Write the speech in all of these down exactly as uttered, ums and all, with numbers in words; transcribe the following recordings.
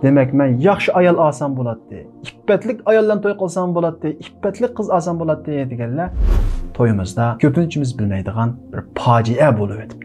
دېمەك، مەن ياخشى ئايال ئالسام بولاتتى، ئىپپەتلىك ئايال بىلەن توي قىلسام بولاتتى، ئىپپەتلىك قىز ئالسام بولاتتى دېگەنلەر تويىمىزدا كۆپىنچىمىز بىلمەيدىغان بىر پاجىئە بولۇۋېتىپتۇ.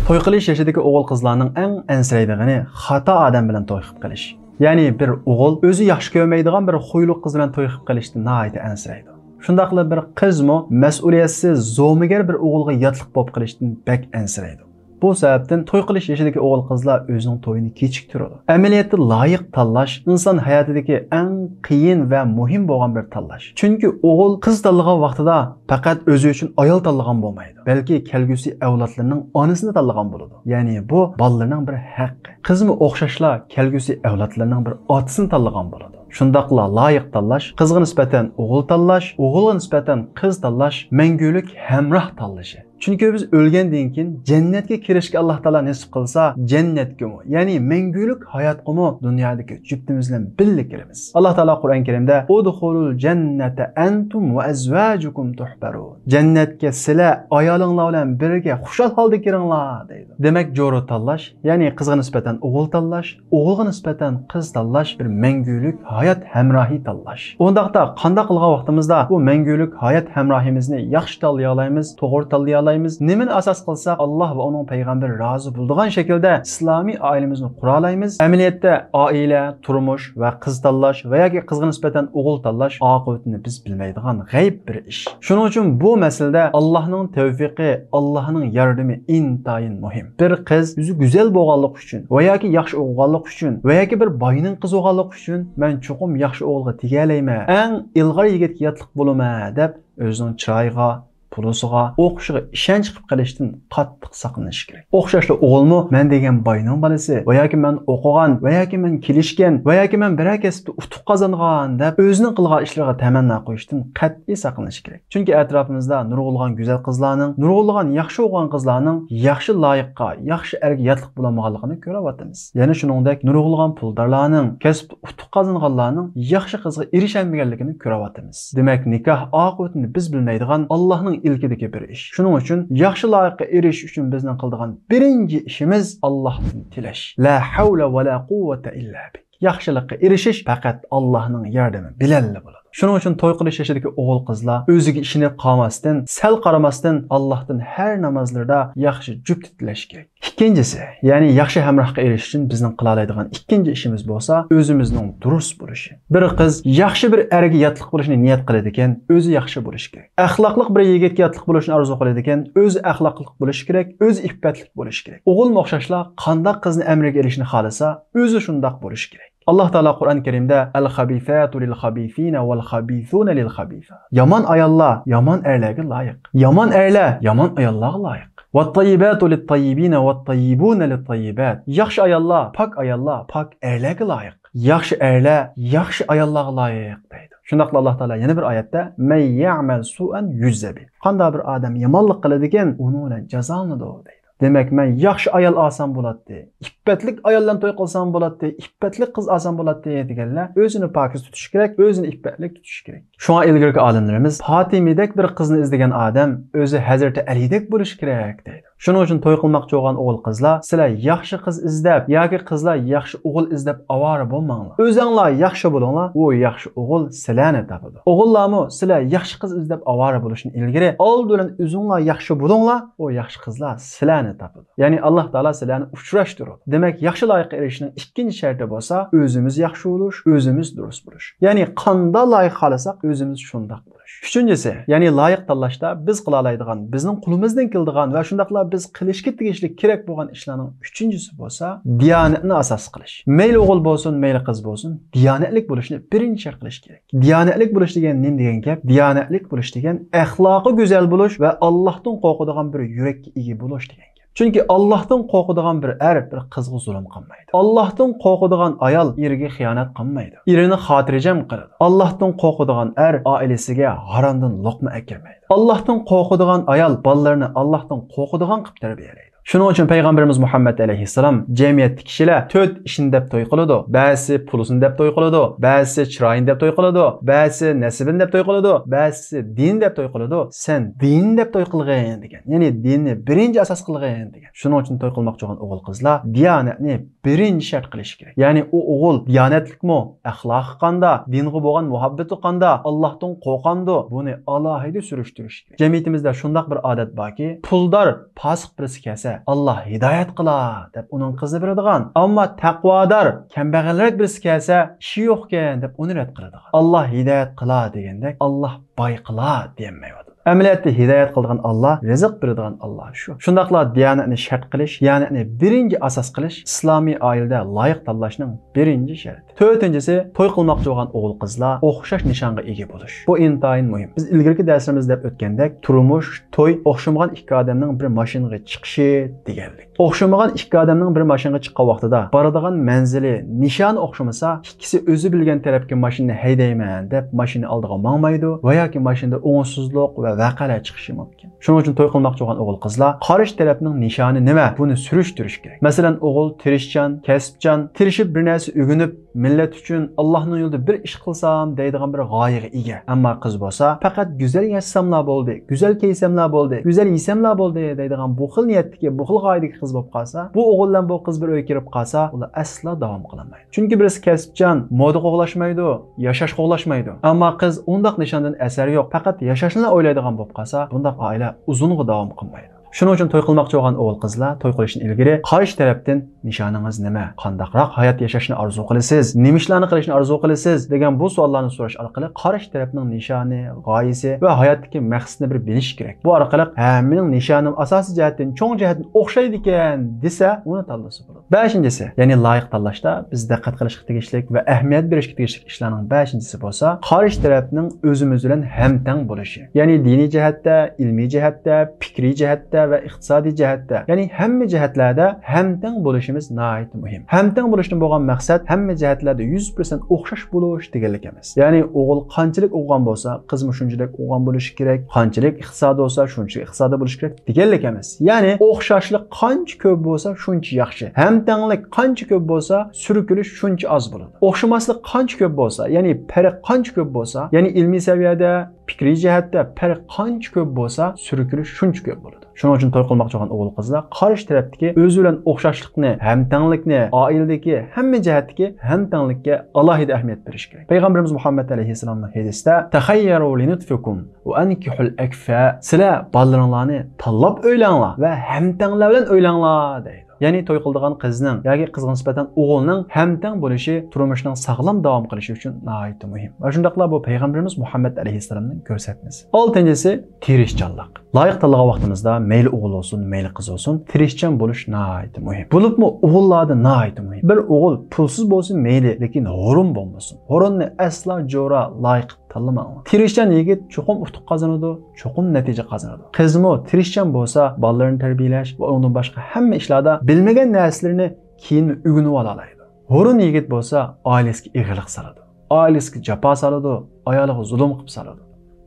توي قىلىش يېشىدىكى ئوغۇل-قىزلارنىڭ ئەڭ ئەنسىرەيدىغىنى خاتا ئادەم بىلەن توي قىلىپ قېلىش. يەنى بىر ئوغۇل ئۆزى ياخشى كۆرمەيدىغان بىر خۇيلۇق قىز بىلەن توي قىلىپ قېلىشتىن ناھايىتى ئەنسىرەيدۇ. شۇنداقلا بىر قىزمۇ مەسئۇلىيەتسىز، زومىگەر بىر ئوغۇلغا ياتلىق بولۇپ قېلىشتىن بەك ئەنسىرەيدۇ. بۇ سەۋەبتىن توي قىلىش يېشىدىكى ئوغۇل-قىزلار ئۆزىنىڭ تويىنى كېچىكتۈرىدۇ. ئەمەلىيەتتە لايىق تاللاش ئىنسان ھاياتىدىكى ئەڭ قىيىن ۋە مۇھىم بولغان بىر تاللاش. چۈنكى ئوغۇل، قىز تاللىغان ۋاقتىدا پەقەت ئۆزى ئۈچۈن ئايال تاللىغان بولمايدۇ، بەلكى كەلگۈسى ئەۋلادلىرىنىڭ ئانىسىنى تاللىغان بولىدۇ. يەنى بۇ بالىلىرىنىڭ بىر ھەققى. قىزمۇ ئوخشاشلا كەلگۈسى ئەۋلادلىرىنىڭ بىر ئاتىسىنى تاللىغان بولىدۇ. شۇنداقلا لايىق تاللاش، قىزغا نىسبەتەن ئوغۇل تاللاش، ئوغۇلغا نىسبەتەن قىز تاللاش مەڭگۈلۈك ھەمراھ تاللىشى. چۈنكى بىز ئۆلگەندىن كېيىن جەننەتكە كىرىشكە ئاللاھ تائالا نېسىپ قىلسا، جەننەتكىمۇ، يەنى مەڭگۈلۈك ھاياتقىمۇ دۇنيادىكى جۈپتىمىز بىلەن بىللە كىرىمىز. ئاللاھ تائالا قۇرئان كەرىمدە، «ئۇدخۇلۇل جەننەتە ئەنتۇم ۋە ئەزۋاجۇكۇم تۇھبەرۇن.» جەننەتكە سىلەر ئايالىڭلار بىلەن بىرگە خۇشال ھالدا كىرىڭلار دەيدۇ. دېمەك، جورا تاللاش، يەنى قىزغا نىسبەتەن ئوغۇل تاللاش، ئوغۇلغا نىسبەتەن قىز تاللاش بىر مەڭگۈلۈك ھايات ھەمراھى تاللاش. ئۇنداقتا قانداق قىلغان ۋاقتىمىزدا بۇ مەڭگۈلۈك ھايات ھەمراھىمىزنى ياخشى تاللىيالايمىز، توغرا تاللىيالايمىز؟ نېمىنى ئاساس قىلساق، ئاللاھ ۋە ئۇنىڭ پەيغەمبىرى رازى بولىدىغان شەكىلدە ئىسلامىي ئائىلىمىزنى قۇرالايمىز؟ ئەمەلىيەتتە ئائىلە، تۇرمۇش ۋە قىز تاللاش ۋە ياكى قىزغا نىسبەتەن ئوغۇل تاللاش ئاقىۋىتىنى بىز بىلمەيدىغان غەيىب بىر ئىش. شۇنىڭ ئۈچۈن بۇ مەسىلىدە ئاللاھنىڭ تەۋفىقى، ئاللاھنىڭ ياردىمى ئىنتايىن مۇھىم. بىر قىز ئۆزى گۈزەل بولغانلىقى ئۈچۈن ۋە ياكى ياخشى ئوقۇغانلىقى ئۈچۈن ۋە ياكى بىر باينىڭ قىزى بولغانلىقى ئۈچۈن، «مەن چوقۇم ياخشى ئوغۇلغا تېگەلەيمەن، ئەڭ ئىلغار يىگىتكە ياتلىق بولىمەن» دەپ، ئۆزىنىڭ چىرايىغا، پۇلىسىغا، ئوقۇشىغا ئىشەنچ قىلىپ قېلىشتىن قاتتىق ساقلىنىش كېرەك. ئوخشاشلا ئوغۇلمۇ، «مەن دېگەن باينىڭ بالىسى ۋە ياكى مەن ئوقۇغان ۋە ياكى مەن كېلىشكەن ۋە ياكى مەن بىرەر كەسىپتە ئۇتۇق قازانغان» دەپ، ئۆزىنىڭ قىلغان ئىشلىرىغا تەمەننا قويۇشتىن قەتئىي ساقلىنىش كېرەك. چۈنكى ئەتراپىمىزدا نۇرغۇنلىغان گۈزەل قىزلارنىڭ، نۇرغۇنلىغان ياخشى ئوقۇغان قىزلارنىڭ ياخشى لايىققا، ياخشى ئەرگە ياتلىق بولالمىغانلىقىنى كۆرۈۋاتىمىز. يەنە شۇنىڭدەك نۇرغۇنلىغان پۇلدارلارنىڭ، كەسىپتە ئۇتۇق قازانغانلارنىڭ ياخشى قىزغا ئېرىشەلمىگەنلىكىنى كۆرۈۋاتىمىز. دېمەك، نىكاھ ئاقىۋىتىنى بىز بىلمەيدىغان ئاللاھنىڭ ئىلكىدىكى بىر ئىش. شۇنىڭ ئۈچۈن ياخشى لايىققا ئېرىشىش ئۈچۈن بىزنىڭ قىلىدىغان بىرىنچى ئىشىمىز ئاللاھتىن تىلەش. لا ھەۋلە ۋە لا قۇۋۋەتە ئىللا بىك. ياخشىلىققا ئېرىشىش پەقەت ئاللاھنىڭ ياردىمى بىلەنلا بولىدۇ. شۇنىڭ ئۈچۈن توي قىلىش يېشىدىكى ئوغۇل-قىزلار ئۆزىگە ئىشىنىپ قالماستىن، سەل قارىماستىن، ئاللاھتىن ھەر نامازلىرىدا ياخشى جۈپتە تىلەش كېرەك. ئىككىنچىسى، يەنى ياخشى ھەمراھقا ئېرىشىش ئۈچۈن بىزنىڭ قىلالايدىغان ئىككىنچى ئىشىمىز بولسا، ئۆزىمىزنىڭ دۇرۇس بولۇشى. بىر قىز ياخشى بىر ئەرگە ياتلىق بولۇشنى نىيەت قىلىدىكەن، ئۆزى ياخشى بولۇشى كېرەك. ئەخلاقلىق بىر يىگىتكە ياتلىق بولۇشنى ئارزۇ قىلىدىكەن، ئۆزى ئەخلاقلىق بولۇشى كېرەك، ئۆزى ئىپپەتلىك بولۇشى كېرەك. ئوغۇلمۇ ئوخشاشلا، قانداق قىزنى ئەمرىگە ئېلىشنى خالىسا، ئۆزى شۇنداق بولۇشى كېرەك. ئاللاھ تائالا قۇرئان كەرىمدە، «ئەل خەبىساتۇ لىل خەبىسىنە ۋەل خەبىسۇنە لىل خەبىسات.» يامان ئاياللار يامان ئەرلەرگە لايىق. يامان ئەرلەر يامان ئاياللارغا لايىق. «ۋەت تەييىباتۇ لىت تەييىبىنە ۋەت تەييىبۇنە لىت تەييىبات.» ياخشى ئاياللار، پاك ئاياللار پاك ئەرلەرگە لايىق. ياخشى ئەرلەر ياخشى ئاياللارغا لايىق دەيدۇ. شۇنداقلا ئاللاھ تائالا يەنە بىر ئايەتتە، «مەن يەئمەل سۇئەن يۇجزە بىھ.» قانداق بىر ئادەم يامانلىق قىلىدىكەن، ئۇنىڭ بىلەن جازالىنىدۇ دەيدۇ. دېمەك، مەن ياخشى ئايال ئالسام بولاتتى، ئىپپەتلىك ئايال بىلەن توي قىلسام بولاتتى، ئىپپەتلىك قىز ئالسام بولاتتى دېگەنلەر ئۆزىنى پاكىز تۇتۇشى كېرەك، ئۆزىنى ئىپپەتلىك تۇتۇشى كېرەك. شۇڭا ئىلگىرىكى ئالىملىرىمىز، «پاتىمىدەك بىر قىزنى ئىزدىگەن ئادەم ئۆزى ھەزرىتى ئەلىدەك بولۇشى كېرەك» دەيدۇ. شۇنىڭ ئۈچۈن توي قىلماقچى بولغان ئوغۇل-قىزلار، سىلەر ياخشى قىز ئىزدەپ ياكى قىزلار ياخشى ئوغۇل ئىزدەپ ئاۋارە بولماڭلار. ئۆزۈڭلار ياخشى بولۇڭلار، ئۇ ياخشى ئوغۇل سىلەرنى تاپىدۇ. ئوغۇللارمۇ، سىلەر ياخشى قىز ئىزدەپ ئاۋارە بولۇشتىن ئىلگىرى ئالدى بىلەن ئۆزۈڭلار ياخشى بولۇڭلار، ئۇ ياخشى قىزلار سىلەرنى تاپىدۇ. يەنى ئاللاھ تائالا سىلەرنى ئۇچراشتۇرىدۇ. دېمەك، ياخشى لايىققا ئېرىشىشنىڭ ئىككىنچى شەرتى بولسا، ئۆزىمىز ياخشى بولۇش، ئۆزىمىز دۇرۇس بولۇش. يەنى قانداق لايىق خالىساق، ئۆزىمىز شۇنداق بولۇش. ئۈچىنچىسى، يەنى لايىق تاللاشتا بىز قىلالايدىغان، بىزنىڭ قولىمىزدىن كېلىدىغان ۋە شۇنداقلا بىز قىلىشقا تېگىشلىك كېرەك بولغان ئىشلارنىڭ ئۈچىنچىسى بولسا، دىيانەتنى ئاساس قىلىش. مەيلى ئوغۇل بولسۇن، مەيلى قىز بولسۇن، دىيانەتلىك بولۇشنى بىرىنچى شەرت قىلىش كېرەك. دىيانەتلىك بولۇش دېگەن نېمە دېگەن گەپ؟ دىيانەتلىك بولۇش دېگەن ئەخلاقى گۈزەل بولۇش ۋە ئاللاھتىن قورقىدىغان بىر يۈرەككە ئىگە بولۇش دېگەن گەپ. چۈنكى ئاللاھتىن قورقىدىغان بىر ئەر بىر قىزغا زۇلۇم قىلمايدۇ. ئاللاھتىن قورقىدىغان ئايال ئېرىگە خىيانەت قىلمايدۇ. ئېرىنى خاتىرجەم قىلىدۇ. ئاللاھتىن قورقىدىغان ئەر ئائىلىسىگە ھارامدىن لوقما ئەكىرمەيدۇ. ئاللاھتىن قورقىدىغان ئايال بالىلىرىنى ئاللاھتىن قورقىدىغان قىلىپ تەربىيەلەيدۇ. شۇنىڭ ئۈچۈن پەيغەمبىرىمىز مۇھەممەد ئەلەيھىسسالام جەمئىيەتتىكى كىشىلەر تۆت ئىشنى دەپ توي قىلىدۇ. بەزىسى پۇلىسىنى دەپ توي قىلىدۇ، بەزىسى چىرايىنى دەپ توي قىلىدۇ، بەزىسى نەسىبىنى دەپ توي قىلىدۇ، بەزىسى دىنى دەپ توي قىلىدۇ. سەن دىننى دەپ توي قىلغىن دېگەن. يەنى دىننى بىرىنچى ئاساس قىلغىن دېگەن. شۇنىڭ ئۈچۈن توي قىلماقچى بولغان ئوغۇل قىزلار دىيانەتنى بىرىنچى شەرت قىلىشى كېرەك. يەنى ئۇ ئوغۇل دىيانەتلىكمۇ، ئەخلاقى قاندا، دىنغا بولغان مۇھەببىتى قاندا، ئاللاھتىن قورقامدۇ، بۇنى ئالاھىدە سۈرۈشتۈرۈش كېرەك. جەمئىيىتىمىزدە شۇنداق بىر ئادەت باركى، پۇلدار پاسىق بىرسى كەلسە، «ئاللا ھىدايەت قىلا» دەپ ئۇنىڭ قىزىنى بېرىدىغان، ئەمما تەقۋادار، كەمبەغەلرەك بىرسى كەلسە، «ئىشى يوقكەن» دەپ ئۇنى رەت قىلىدىغان. «ئاللا ھىدايەت قىلا» دېگەندەك، «ئاللا باي قىلا» دېيەلمەيۋاتىدۇ. ئەمەلىيەتتە ھىدايەت قىلىدىغان ئاللا، رىزىق بېرىدىغان ئاللا شۇ. شۇنداقلا دىيانەتنى شەرت قىلىش، دىيانەتنى بىرىنچى ئاساس قىلىش ئىسلامىي ئائىلىدە لايىق تاللاشنىڭ بىرىنچى شەرتى. تۆتىنچىسى، توي قىلماقچى بولغان ئوغۇل-قىزلار ئوخشاش نىشانغا ئىگە بولۇش. بۇ ئىنتايىن مۇھىم. بىز ئىلگىرىكى دەرسلىرىمىزدە دەپ ئۆتكەندەك، تۇرمۇش، توي ئوخشىمىغان ئىككى ئادەمنىڭ بىر ماشىنىغا چىقىشى دېگەنلىك. ئوخشىمىغان ئىككى ئادەمنىڭ بىر ماشىنىغا چىققان ۋاقتىدا بارىدىغان مەنزىلى، نىشانى ئوخشىمىسا، ئىككىسى ئۆزى بىلگەن تەرەپكە ماشىنىنى ھەيدەيمەن دەپ ماشىنا ئالدىغا ماڭمايدۇ ۋە ياكى ماشىنىدا ئوڭۇشسىزلىق ۋە ۋەقەلەر چىقىشى مۇمكىن. شۇنىڭ ئۈچۈن توي قىلماقچى بولغان ئوغۇل-قىزلار قارشى تەرەپنىڭ نىشانى نېمە؟ بۇنى سۈرۈشتۈرۈش كېرەك. مەسىلەن، ئوغۇل تىرىشچان، كەسىپچان، تىرىشىپ بىر نەرسە ئۆگىنىپ، مىللەت ئۈچۈن، ئاللاھنىڭ يولىدا بىر ئىش قىلسام دەيدىغان بىر غايىگە ئىگە. ئەمما قىز بولسا، پەقەت گۈزەل ياشىساملا بولدى، گۈزەل كىيسەملا بولدى، گۈزەل يېسەملا بولدى دەيدىغان بۇ خىل نىيەتتىكى، بۇ خىل غايىدىكى قىز بولۇپ قالسا، بۇ ئوغۇل بىلەن بۇ قىز بىر ئۆيگە كىرىپ قالسا، ئۇلار ئەسلا داۋام قىلالمايدۇ. چۈنكى بىرسى كەسىپچان، مودا قوغلاشمايدۇ، ياشاش قوغلاشمايدۇ. ئەمما قىز ئۇنداق نىشاندىن ئەسەر يوق، پەقەت ياشاشنىلا ئويلايدىغان بولۇپ قالسا، بۇنداق ئائىلە ئۇزۇنغا داۋام قىلمايدۇ. شۇنىڭ ئۈچۈن توي قىلماقچى بولغان ئوغۇل-قىزلار توي قىلىشتىن ئىلگىرى قارشى تەرەپتىن نىشانىڭىز نېمە؟ قانداقراق ھايات ياشاشنى ئارزۇ قىلىسىز؟ نېمە ئىشلارنى قىلىشنى ئارزۇ قىلىسىز؟ دېگەن بۇ سوئاللارنى سوراش ئارقىلىق قارشى تەرەپنىڭ نىشانى، غايىسى ۋە ھاياتتىكى مەقسىتىنى بىر بىلىش كېرەك. بۇ ئارقىلىق ھەممىنىڭ نىشانىمۇ ئاساسىي جەھەتتىن، چوڭ جەھەتتىن ئوخشايدىكەن دېسە، ئۇنى تاللىسا بولىدۇ. بەشىنچىسى، يەنى لايىق تاللاشتا بىز دىققەت قىلىشقا تېگىشلىك ۋە ئەھمىيەت بېرىشكە تېگىشلىك ئىشلارنىڭ بەشىنچىسى بولسا، قارشى تەرەپنىڭ ئۆزىمىز بىلەن ھەمتەڭ بولۇشى. يەنى دىنىي جەھەتتە، ئىلمىي جەھەتتە، پىكرىي جەھەتتە ۋە ئىقتىسادىي جەھەتتە، يەنى ھەممە جەھەتلەردە ھەمتەڭ بولۇشىمىز ناھايىتى مۇھىم. ھەمتەڭ بولۇشتىن بولغان مەقسەت ھەممە جەھەتلەردە يۈز پىرسەنت ئوخشاش بولۇش دېگەنلىك ئەمەس. يەنى ئوغۇل قانچىلىك ئوقۇغان بولسا، قىزمۇ شۇنچىلىك ئوقۇغان بولۇشى كېرەك، قانچىلىك ئىقتىسادى بولسا، شۇنچىلىك ئىقتىسادى بولۇشى كېرەك دېگەنلىك ئەمەس. يەنى ئوخشاشلىق قانچە كۆپ بولسا، شۇنچە ياخشى. ھەمتەڭلىك قانچە كۆپ بولسا، سۈركىلىش شۇنچە ئاز بولىدۇ. ئوخشىماسلىق قانچە كۆپ بولسا، يەنى پەرق قانچە كۆپ بولسا، يەنى ئىلمىي سەۋىيەدە، پىكرىي جەھەتتە پەرق قانچە كۆپ بولسا، سۈركىلىش شۇنچە كۆپ بولىدۇ. شۇنىڭ ئۈچۈن توي قىلماقچى بولغان ئوغۇل-قىزلار قارشى تەرەپتىكى ئۆزى بىلەن ئوخشاشلىقنى، ھەمتەڭلىكنى، ئائىلىدىكى ھەممە جەھەتتىكى ھەمتەڭلىككە ئالاھىدە ئەھمىيەت بېرىش كېرەك. پەيغەمبىرىمىز مۇھەممەد ئەلەيھىسسالامنىڭ ھەدىسىدە، «تەخەييەرۇ لىنۇتفىكۇم ۋە ئەنكىھۇل ئەكفە»، سىلەر بالىلىرىڭلارنى تاللاپ ئۆيلەڭلار ۋە ھەمتەڭلەر بىلەن ئۆيلەڭلار دەيدۇ. يەنى توي قىلىدىغان قىزنىڭ ياكى قىزغا نىسبەتەن ئوغۇلنىڭ ھەمتەڭ بولۇشى تۇرمۇشنىڭ ساغلام داۋام قىلىشى ئۈچۈن ناھايىتى مۇھىم. ۋە شۇنداقلا بۇ پەيغەمبىرىمىز مۇھەممەد ئەلەيھىسسالامنىڭ كۆرسەتمىسى. ئالتىنچىسى، تىرىشچانلىق. لايىق تاللىغان ۋاقتىمىزدا مەيلى ئوغۇل بولسۇن، مەيلى قىز بولسۇن، تىرىشچان بولۇش ناھايىتى مۇھىم. بولۇپمۇ ئوغۇللاردا ناھايىتى مۇھىم. بىر ئوغۇل پۇلسىز بولسۇن مەيلى، لېكىن ھۇرۇن بولمىسۇن. ھۇرۇننى ئەسلا جورا، لايىق تاللىماڭلار. تىرىشچان يىگىت چوقۇم ئۇتۇق قازىنىدۇ، چوقۇم نەتىجە قازىنىدۇ. قىزمۇ تىرىشچان بولسا، بالىلىرىنى تەربىيەلەش ۋە ئۇنىڭدىن باشقا ھەممە ئىشلاردا بىلمىگەن نەرسىلىرىنى كېيىنمۇ ئۆگىنىۋالالايدۇ. ھۇرۇن يىگىت بولسا، ئائىلىسىگە ئېغىرلىق سالىدۇ. ئائىلىسىگە جاپا سالىدۇ، ئايالىغا زۇلۇم قىلىپ سالىدۇ.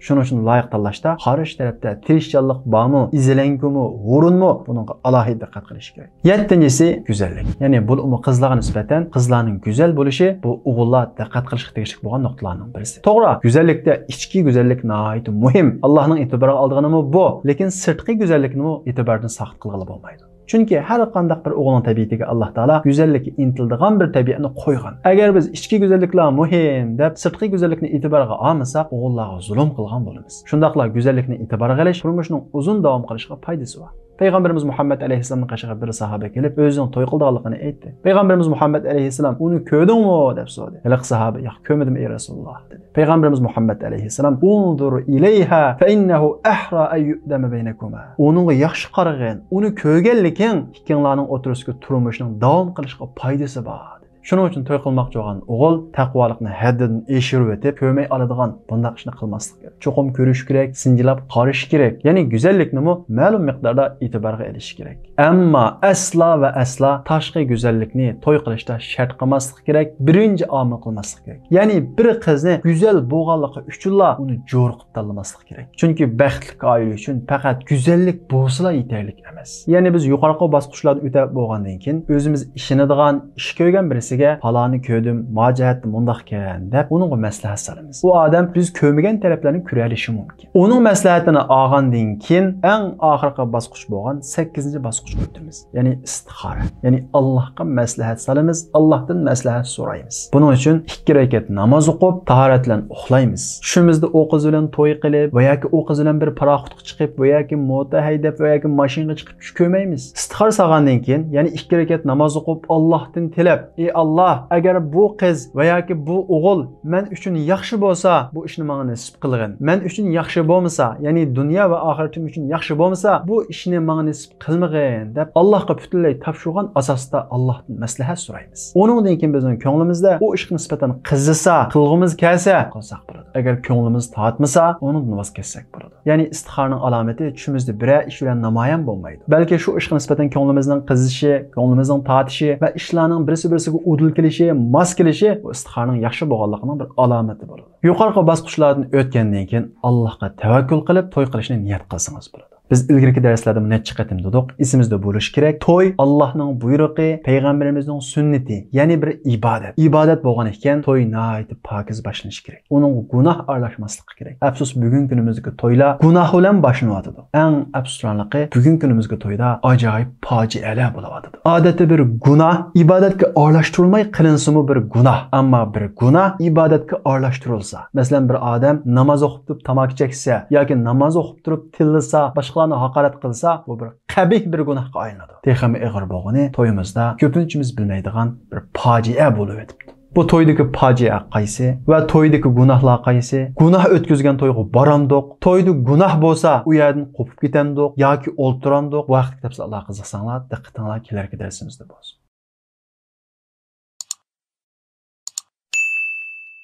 شۇنىڭ ئۈچۈن لايىق تاللاشتا قارشى تەرەپتە تىرىشچانلىق بارمۇ، ئىزلەنگۈمۇ، ھۇرۇنمۇ، بۇنىڭغا ئالاھىدە دىققەت قىلىش كېرەك. يەتتىنچىسى، گۈزەللىك. يەنى بولۇپمۇ قىزلارغا نىسبەتەن قىزلارنىڭ گۈزەل بولۇشى بۇ ئوغۇللار دىققەت قىلىشقا تېگىشلىك بولغان نۇقتىلارنىڭ بىرسى. توغرا، گۈزەللىكتە ئىچكى گۈزەللىك ناھايىتى مۇھىم. ئاللاھنىڭ ئېتىبارغا ئالىدىغىنىمۇ بۇ. لېكىن سىرتقى گۈزەللىكنىمۇ ئېتىباردىن ساقىت قىلغىلى بولمايدۇ. چۈنكى ھەر قانداق بىر ئوغۇلنىڭ تەبىئىتىگە ئاللاھ تائالا گۈزەللىككە ئىنتىلىدىغان بىر تەبىئەتنى قويغان. ئەگەر بىز ئىچكى گۈزەللىكلا مۇھىم دەپ سىرتقى گۈزەللىكنى ئېتىبارغا ئالمىساق، ئوغۇللارغا زۇلۇم قىلغان بولىمىز. شۇنداقلا گۈزەللىكنى ئېتىبارغا ئېلىش تۇرمۇشنىڭ ئۇزۇن داۋام قىلىشىغا پايدىسى بار. پەيغەمبىرىمىز مۇھەممەد ئەلەيھىسسالامنىڭ قېشىغا بىر ساھابە كېلىپ، ئۆزىنىڭ توي قىلىدىغانلىقىنى ئېيتتى. پەيغەمبىرىمىز مۇھەممەد ئەلەيھىسسالام، «ئۇنى كۆردۈڭمۇ؟» دەپ سورىدى. ھېلىقى ساھابە، «ياق، كۆرمىدىم، ئەي رەسۇلاللاھ» دېدى. پەيغەمبىرىمىز مۇھەممەد ئەلەيھىسسالام، «ئۇنزۇر ئىلەيھا فەئىننەھۇ ئەھرا ئەن يۇئدەمە بەينەكۇما.» ئۇنىڭغا ياخشى قارىغىن، ئۇنى كۆرگەنلىكىڭ ئىككىڭلارنىڭ ئوتتۇرىسىدىكى تۇرمۇشنىڭ داۋام قىلىشىغا پايدىسى بار. شۇنىڭ ئۈچۈن توي قىلماقچى بولغان ئوغۇل تەقۋالىقنى ھەددىدىن ئېشۇرۇۋېتىپ، كۆرمەي ئالىدىغان بۇنداق ئىشنى قىلماسلىق كېرەك. چوقۇم كۆرۈش كېرەك، سىنچىلاپ قارىشى كېرەك. يەنى گۈزەللىكنىمۇ مەلۇم مىقداردا ئېتىبارغا ئېلىشى كېرەك. ئەمما ئەسلا ۋە ئەسلا تاشقى گۈزەللىكنى توي قىلىشتا شەرت قىلماسلىق كېرەك، بىرىنچى ئامىل قىلماسلىق كېرەك. يەنى بىر قىزنى گۈزەل بولغانلىقى ئۈچۈنلا ئۇنى جور قىلىپ تاللىماسلىق كېرەك. چۈنكى بەختلىك ئائىلە ئۈچۈن پەقەت گۈزەللىك بولسىلا يېتەرلىك ئەمەس. يەنى بىز يۇقىرىقى باسقۇچلاردىن ئۆتۈپ بولغاندىن كېيىن، ئۆزىمىز ئىشىنىدىغان، ئىش كۆرگەن بىرسىگە، «پالانى كۆردۈم، ما جەھەتتە مۇنداقكەن» دەپ، ئۇنىڭغا مەسلىھەت سالىمىز. ئۇ ئادەم بىز كۆرمىگەن تەرەپلەرنى كۆرەلىشى مۇمكىن. ئۇنىڭ مەسلىھەتىنى ئالغاندىن كېيىن، ئەڭ ئاخىرقى باسقۇچ بولغان سەككىزىنچى باسقۇچقا ئۆتىمىز. يەنى ئىستىخارە. يەنى ئاللاھقا مەسلىھەت سالىمىز، ئاللاھتىن مەسلىھەت سورايمىز. بۇنىڭ ئۈچۈن ئىككى رەكەت ناماز ئوقۇپ، تاھارەت بىلەن ئۇخلايمىز. چۈشىمىزدە ئۇ قىز بىلەن توي قىلىپ ۋە ياكى ئۇ قىز بىلەن بىر پاراخوتقا چىقىپ ۋە ياكى موتور ھەيدەپ ۋە ياكى ماشىنىغا چىقىپ چۈش كۆرمەيمىز. ئىستىخارە سالغاندىن كېيىن، يەنى ئىككى رەكەت ناماز ئوقۇپ، ئاللاھتىن تىلەپ، «ئى ئاللاھ، ئەگەر بۇ قىز ۋە ياكى بۇ ئوغۇل مەن ئۈچۈن ياخشى بولسا، بۇ ئىشنى ماڭا نېسىپ قىلغىن. مەن ئۈچۈن ياخشى بولمىسا، يەنى دۇنيا ۋە ئاخىرىتىم ئۈچۈن ياخشى بولمىسا، بۇ ئىشنى ماڭا نېسىپ قىلمىغىن» دەپ، ئاللاھقا پۈتۈنلەي تاپشۇرغان ئاساستا ئاللاھتىن مەسلىھەت سورايمىز. ئۇنىڭدىن كېيىن بىزنىڭ كۆڭلىمىزدە ئۇ ئىشقا نىسبەتەن قىزىسا، قىلغۇمىز كەلسە، قىلساق بولىدۇ. ئەگەر كۆڭلىمىز تارتمىسا، ئۇنىڭدىن ۋاز كەچسەك بولىدۇ. يەنى ئىستىخارىنىڭ ئالامىتى چۈشىمىزدە بىرەر ئىش بىلەن نامايان بولمايدۇ. بەلكى شۇ ئىشقا نىسبەتەن كۆڭلىمىزنىڭ قىزىشى، كۆڭلىمىزنىڭ تارتىشى ۋە ئىشلارنىڭ بىرسى-بىرسىگە ئۇدۇل كېلىشى، ماس كېلىشى بۇ ئىستىخارىنىڭ ياخشى بولغانلىقىنىڭ بىر ئالامىتى بولىدۇ. يۇقىرىقى باسقۇچلاردىن ئۆتكەندىن كېيىن ئاللاھقا تەۋەككۈل قىلىپ توي قىلىشنى نىيەت قىلسىڭىز بولىدۇ. بىز ئىلگىرىكى دەرسلەردىمۇ نەچچە قېتىم دېدۇق، ئېسىمىزدە بولۇشى كېرەك، توي ئاللاھنىڭ بۇيرۇقى، پەيغەمبىرىمىزنىڭ سۈننىتى، يەنى بىر ئىبادەت. ئىبادەت بولغان ئىكەن، توي ناھايىتى پاكىز باشلىنىشى كېرەك. ئۇنىڭغا گۇناھ ئارىلاشماسلىقى كېرەك. ئەپسۇس، بۈگۈنكى كۈنىمىزدىكى تويلار گۇناھ بىلەن باشلىنىۋاتىدۇ. ئەڭ ئەپسۇسلىنارلىقى، بۈگۈنكى كۈنىمىزدىكى تويدا ئاجايىپ پاجىئەلەر بولۇۋاتىدۇ. ئادەتتە بىر گۇناھ ئىبادەتكە ئارىلاشتۇرۇلماي قىلىنسىمۇ بىر گۇناھ، ئەمما بىر گۇناھ ئىبادەتكە ئارىلاشتۇرۇلسا، مەسىلەن، بىر ئادەم ناماز ئوقۇپ تۇرۇپ تاماكا چەكسە ياكى ناماز ئوقۇپ تۇرۇپ تىللىسا، باشقىلارنى ھاقارەت قىلسا، بۇ بىر قەبىھ بىر گۇناھقا ئايلىنىدۇ. تېخىمۇ ئېغىر بولغىنى، تويىمىزدا كۆپىنچىمىز بىلمەيدىغان بىر پاجىئە بولۇۋېتىپتۇ. بۇ تويدىكى پاجىئە قايسى ۋە تويدىكى گۇناھلار قايسى؟ گۇناھ ئۆتكۈزگەن تويغا بارامدۇق؟ تويدا گۇناھ بولسا، ئۇ يەردىن قوپۇپ كېتەمدۇق ياكى ئولتۇرامدۇق؟ بۇ ھەقتىكى تەپسىلاتلارغا قىزىقساڭلار، دىققىتىڭلار كېلەركى دەرسىمىزدە بولسۇن.